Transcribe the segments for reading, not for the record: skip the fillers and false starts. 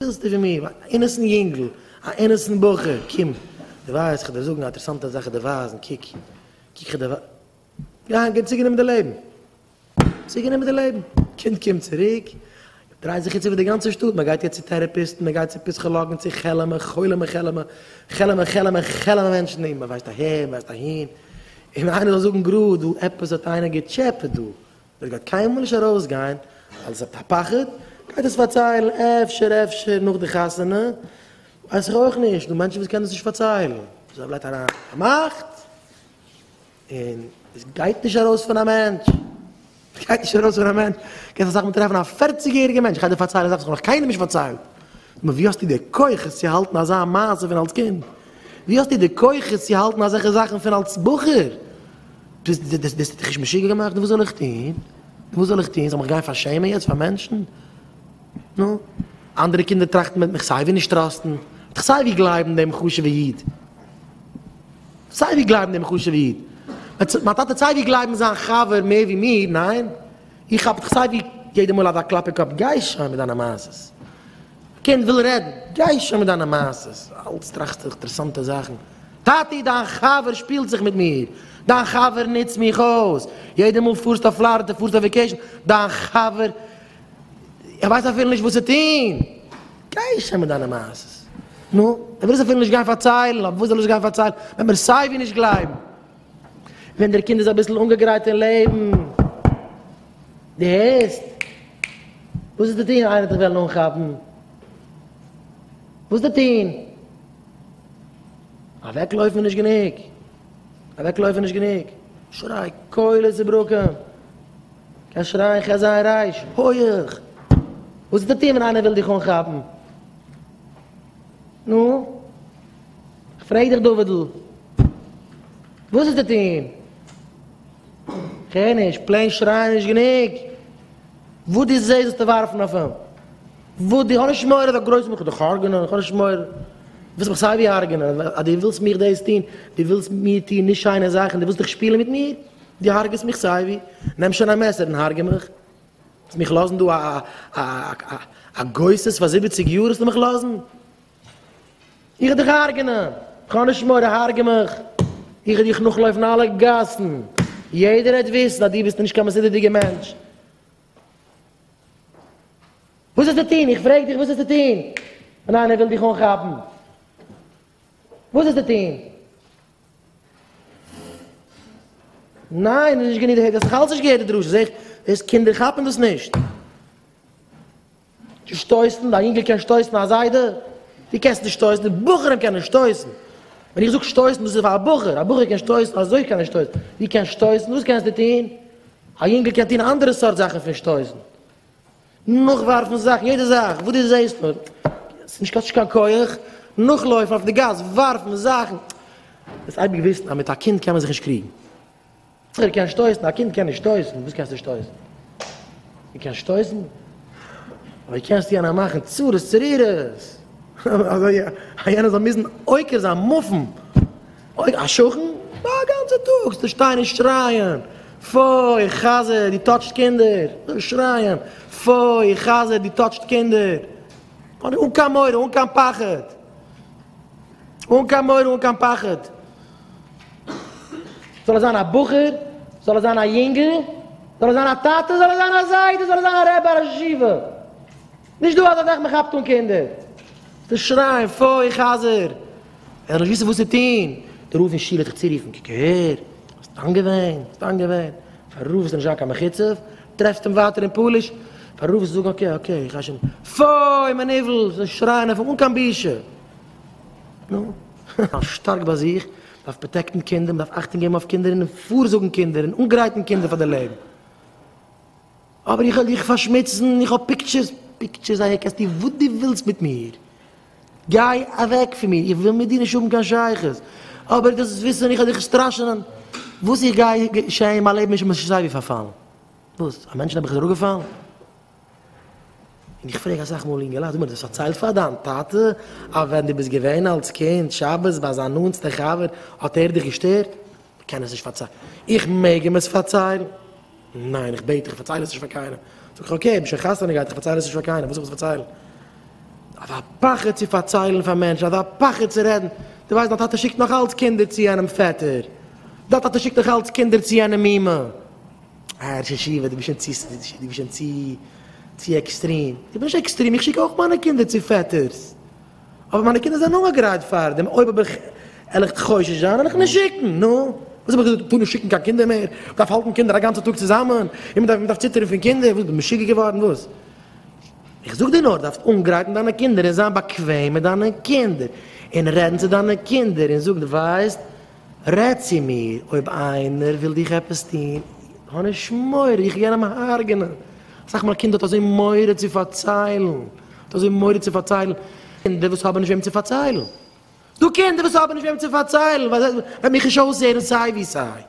ווילסטו פון מיר? א innocent יונגל, א innocent בחור, קום, דו ווייסט, כ'וועל דיר זאגן א אינטערעסאנטע זאך, כ'וועל דיר ווייזן, קוק, קוק כ'וועל דיר ווייזן, געגאנגען, צוגענומען די לעבן, צוגענומען די לעבן, קינד קומט צוריק, דרייט זיך יעצט איבער די גאנצע שטאט, מען גייט יעצט צו טערעפיסטן, מען גייט צו פסיכאלאגן, צו כעלעמע, חולה'מע, כעלעמע, כעלעמע, כעלעמע, כעלעמע מענטשן, און מען ווייסט אהער, מען ווייסט אהין, און איינער זאל זאגן גראד דא, עפעס האט איינער געטשעפעט דא, דאס גייט קיינמאל נישט ארויסגיין ווייל עס האט א פחד, גייט עס פארציילן אפשר אפשר נאך די חתונה, ווייס איך אויך נישט, דא מענטשן וואס קענען עס נישט פארציילן, זיי בלייבט אריין פארמאכט, און עס גייט נישט ארויס פון א מענטש, עס גייט נישט ארויס פון א מענטש, קענסט אסאך מאל טרעפן א פערציג יעריגע מענטש, איך גיי דיר פארציילן א זאך וואס איך האב נאך קיינעם נישט פארציילט, נאר ווי האסטו די כוחות צו האלטן אזא מעשה פון אלס קינד? ווי האסטו די כוחות צו האלטן אזעלכע זאכן פון אלס בחור? דאס האט דיך נישט משוגע געמאכט? נו וואס זאל איך טון? נו וואס זאל איך טון? זאל מיך גיין פארשעמען יעצט פאר מענטשן? נו, אנדערע קינדער טראכטן מ'וועט מיך סייווי נישט trust ן, מ'וועט דאך סייווי גלייבן דעם חשוב'ע איד. סייווי גלייבן דעם חשוב'ע איד. מיין טאטע וועט סייווי גלייבן זיין חבר מער ווי מיר, ניין? איך כאפ דאך סייווי יעדע מאל אזא קלאפ אין קאפ, גיי שוין מיט דיינע מעשות. קינד וויל רעדן, גיי שוין מיט דיינע מעשות, אלץ טראכסטו אינטערעסאנטע זאכן, טאטי דיין חבר שפילט זיך מיט מיר, דיין חבר נוצט מיך אויס, יעדע מאל פארסט אויף פלארידע, פארסט אויף vacation, דיין חבר, איך ווייס אפילו נישט וואס צו טון, גיי שוין מיט דיינע מעשות, נו, ער וויל עס אפילו נישט גיין פארציילן, אבער וואס זאל ער נישט גיין פארציילן, וועט מיר סייווי נישט גלייבן, ווען דער קינד איז אביסל אנגעגרייט אין לעבן. דו הערסט? וואס איז די טון איינער וועט דיך וועלן אנכאפן? וואס איז די טון? אוועקלויפן איז נישט גענוג. אוועקלויפן איז נישט גענוג. שריי קולות וברקים. קענסט שרייען חזיר רייש, הויעך. וואס איז די טון ווען איינער וויל דיך אנכאפן? נו? כ'פרעג דיך דוד'ל. וואס איז די טון? כ'הער נישט, plain שרייען איז נישט גענוג. וואס דו זעסט זאלסטו ווארפן אויף אים. וואס דו, האב נישט מורא אזא גרויסע מיך דיך הרג'נען, איך האב נישט מורא. ווילסט מיך סייווי הרג'נען, אז דו ווילסט מיך דאס טון, דו ווילסט מיר טון נישט שיינע זאכן, דו ווילסט דיך שפילן מיט מיר, דו הרג'סט מיך סייווי, נעם שוין א מעסער און הרג'ע מיך. וועסט מיך לאזן דא א א א גוסס פאר זיבעציג יאר וועסטו מיך לאזן? איך וועל דיך הרג'נען! כ'האב נישט מורא, הרג'ע מיך! איך וועל דיך נאכלויפן אלע גאסן! יעדער וועט וויסן אז דו ביסט נישט קיין מסודר'דיגער מענטש! וואס וועסטו טון? איך פרעג דיך וואס וועסטו טון ווען איינער וויל דיך אנכאפן? וואס וועסטו טון? ניין, איז נישט גענוג, דו האסט נאך אלץ נישט געהערט די דרשה, זעה איך, דאס קינדער כאפן דאס נישט. צו שטויסן, א יונגל קען שטויסן א זיידע? דו קענסט נישט שטויסן, די בחורים קענען שטויסן. ווען איך זאג שטויסן דאס איז פאר א בחור, א בחור קען שטויסן, אזוי קען ער שטויסן. דו קענסט שטויסן, וואס קענסטו טון? א יונגל קען טון אנדערע סארט זאכן פון שטויסן. נאכווארפן זאכן, יעדע זאך וואס דו זעסט נאר. ס'איז נישט קאסט נישט קיין כח, נאכלויפן אויף די גאס, ווארפן זאכן. דאס אייביג וויסן אז מיט א קינד קען מען זיך נישט קריגן. ער קען שטויסן, א קינד קען נישט שטויסן, וואס קענסטו שטויסן? דו קענסט שטויסן? אבער קענסט יענעם מאכן צרות צרורות, אזוי אז יענער זאל מוזן עוקר זיין, מופן, א שכן? א גאנצע טאג זאלסטו שטיין און שרייען, פוי, חזיר, דו touch סט קינדער, שרייען, פוי, חזיר, דו touch סט קינדער, אן קיין מורא, אן קיין פחד, אן קיין מורא, אן קיין פחד. זאל ער זיין א בחור, זאל ער זיין א יונגל, זאל ער זיין א טאטע, זאל ער זיין א זיידע, זאל ער זיין א רבי, א ראש ישיבה. נישט דא אזא זאך מען כאפט אן קינדער. צו שרייען פוי חזיר. ער זאל נישט וויסן וואס צו טון. דער רב אין שול וועט דיך צורופן, קוק אהער, האסט דן געווען, האסט דן געווען. פאר רב וועסטו נישט זיין קיין מחוצף, טרעפסט אים ווייטער אין פאליש, פאר רב וועסטו זאגן okay okay איך גיי שוין, פוי מנוול, זיי שרייען אויף אים אן קיין בושה. נו, זיין שטארק ביי זיך, מ'דארף protect ן קינדער, מ'דארף אכטונג געבן אויף קינדער און פארזאגן קינדער און אנגרייטן קינדער פאר די לעבן. אבער איך וועל דיך פארשמוצן, איך האב pictures, pictures אהער קענסטו וואס דו ווילסט מיט מיר, גיי אוועק פון מיר, איך וויל מיט דיר נישט האבן קיין שייכות, אבער דאס איז וויסן איך וועל דיך סטראשענען, וואס איך גיי געשען, מיין לעבן איז שוין סייווי פארפאלן. וואס? א מענטש נעבעך איז אראפגעפאלן? און איך פרעג אסאך מאל אינגעלייט, זאג מיר, דו האסט פארציילט פאר דיין טאטע אז ווען דו ביסט געווען אלס קינד שבת ביי זיין נאנטסטע חבר האט ער דיך געשטערט? איך קען עס נישט פארציילן. איך מעג אים עס פארציילן? ניין, איך בעט דיך, פארצייל עס נישט פאר קיינעם. זאג איך, okay, איך בין שוין חתונה געהאט, איך פארצייל עס נישט פאר קיינעם, וואס זאל איך עס פארציילן? אזא פחד צו פארציילן פאר מענטשן, אזא פחד צו רעדן, דו ווייסט דיין טאטע שיקט נאך אלץ קינדער צו יענעם פעטער, דיין טאטע שיקט נאך אלץ קינדער צו יענע מומע, אה ראש ישיבה דו ביסט שוין צו דו ביסט שוין צו צו עקסטרים, איך בין נישט עקסטרים איך שיק אויך מיינע קינדער צו פעטערס, אבער מיינע קינדער זענען אנגעגרייט פאר דעם, אויב האב איך וועל איך חושש זיין וועל איך נישט שיקן, נו וואס האב איך געזאגט טאר נישט שיקן קיין קינדער מער, מ'דארף האלטן קינדער א גאנצע טאג צוזאמען, און מ'דארף מ'דארף ציטערן פון קינדער, וואס ביסט משוגע געווארן וואס? איך זאג דיר נאר, דארפסט אנגרייטן דיינע קינדער און זיין באקוועם מיט דיינע קינדער, און רעדן צו דיינע קינדער און זאגן, דו ווייסט, רעד צו מיר, אויב איינער וויל דיך עפעס טון, האב נישט מורא, איך גיי יענעם הרג'נען. אסאך מאל א קינד האט אזוי מורא צו פארציילן, האט אזוי מורא צו פארציילן, קינדער וואס האבן נישט וועם צו פארציילן, ס'דא קינדער וואס האבן נישט וועם צו פארציילן, ווייל זיי וועט מיך נישט אויסהערן סיי ווי סיי,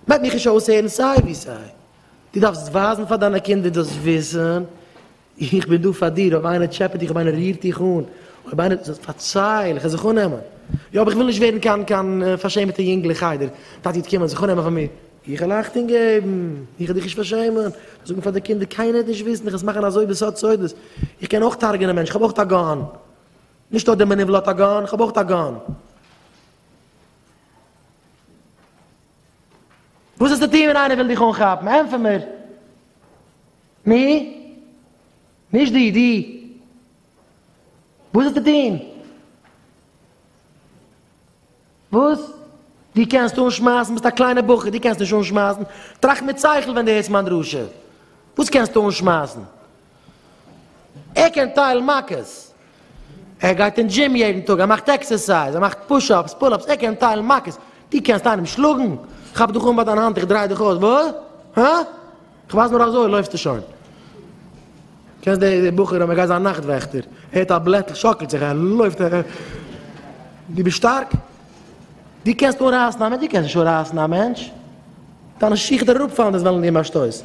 מ'וועט מיך נישט אויסהערן סיי ווי סיי. דו דארפסט ווייזן פאר דיינע קינדער דאס וויסן, איך בין דא פאר דיר, אויב איינער טשעפעט דיך, אויב איינער רירט דיך אן, אויב איינער, פארצייל, איך וועל זיך אננעמען. יא, אבער איך וויל נישט ווערן קיין קיין פארשעמטע יונגל אין חדר, טאטי וועט קומען זיך אננעמען פאר מיר. איך וועל אכטונג געבן, איך וועל דיך נישט פארשעמען. זאגן פאר די קינדער, קיינער וועט נישט וויסן, איך וועל עס מאכן אזוי בסוד סודות. איך קען אויך הרג'נען מענטשן, איך האב אויך א gun. נישט נאר דער מנוול האט א gun, איך האב אויך א gun. וואס וועסטו טון ווען איינער וויל דיך אנכאפן? ענטפער מיר. נו? נישט דו, דו. וואס וועסטו טון? וואס? דו קענסט אנשמייסן? ביסט א קליינער בחור, דו קענסט נישט אנשמייסן. טראכט מיט שכל ווען דו הערסט מיין דרשה. וואס קענסטו אנשמייסן? ער קען טיילן מכות. ער גייט אין דזשים יעדן טאג, ער מאכט exercise, ער מאכט push-ups, pull-ups, ער קען טיילן מכות. דו קענסט איינעם שלאגן? כאפ דיך אן ביי דיין האנט, איך דריי דיך אויס. וואס? הא? כ'ווייז נאר אזוי לויפסטו שוין. קענסט די בחור ווען מ'גייט זיין נאכט וועכטער, ער הערט א בלעטל שאקלט זיך, ער לויפט ער. דו ביסט שטארק? דו קענסט אנרייסן א מענטש? דו קענסט נישט אנרייסן א מענטש. דיינע שיך וועט אראפפאלן דאס וועלן געבן א שטויס.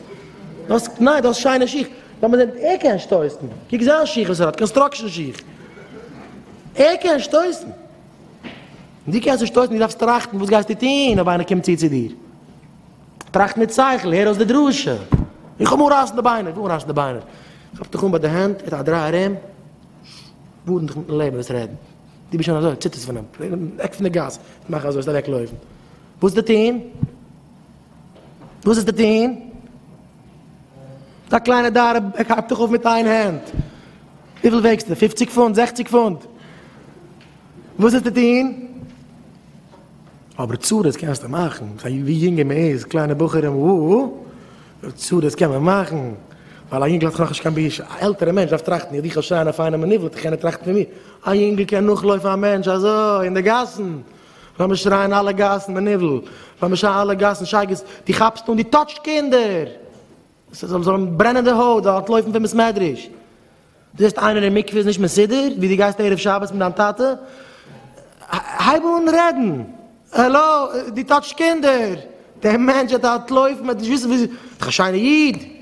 דו האסט, ניין דו האסט שיינע שיך. לאמיר זען, ער קען שטויסן. קוק זיין שיך וואס ער האט, construction שיך. ער קען שטויסן. דו קענסט נישט שטויסן, דו דארפסט טראכטן וואס גייסטו טון אויב איינער קומט צו צו דיר. טראכט מיט שכל, הער אויס די דרשה. איך האב אנרייסן די ביינער, וואו אנרייסן די ביינער? כאפ דיך אן ביי די הענט, ער האט א דריי ארום, ווארן דיך מיטן לעבן וועסט רעדן. דו ביסט שוין אזוי, ציטערסט פון אים, עק פון די גאס, מאך אזוי, וועסט אוועקלויפן. וואס וועסטו טון? וואס וועסטו טון? א קליינע דארע הייבט דיך אויף מיט איין הענט. וויפיל וועגסטו? פופציג פונט? זעכציג פונט? וואס וועסטו טון? אבער צרות קענסטו מאכן, ווי יונגער מען איז, קליינע בחורים, וואו, צרות קען מען מאכן, ווייל א יונגל האט נאכנישט קיין בושה, א עלטערע מענטש דארף טראכטן, איך דיך שרייען אויף איינעם מנוול, וועט יענער טראכטן פון מיר, א יונגל קען נאכלויפן א מענטש אזוי אין די גאסן, לאמיר שרייען אלע גאסן מנוול, לאמיר שרייען אלע גאסן שייגעץ, דו כאפסט אן, דו touch סט קינדער! ס'זאל זאל אים ברענען די הויט, זאל אנטלויפן פון בית מדרש. דו זעסט איינער אין מקווה איז נישט מסודר, ווי דו גייסט ערב שבת מיט דיין טאטע, הייב אן רעדן, העלא, דו touch סט קינדער, דער מענטש וועט אנטלויפן, וועט נישט וויסן ווי, דאך א שיינע איד.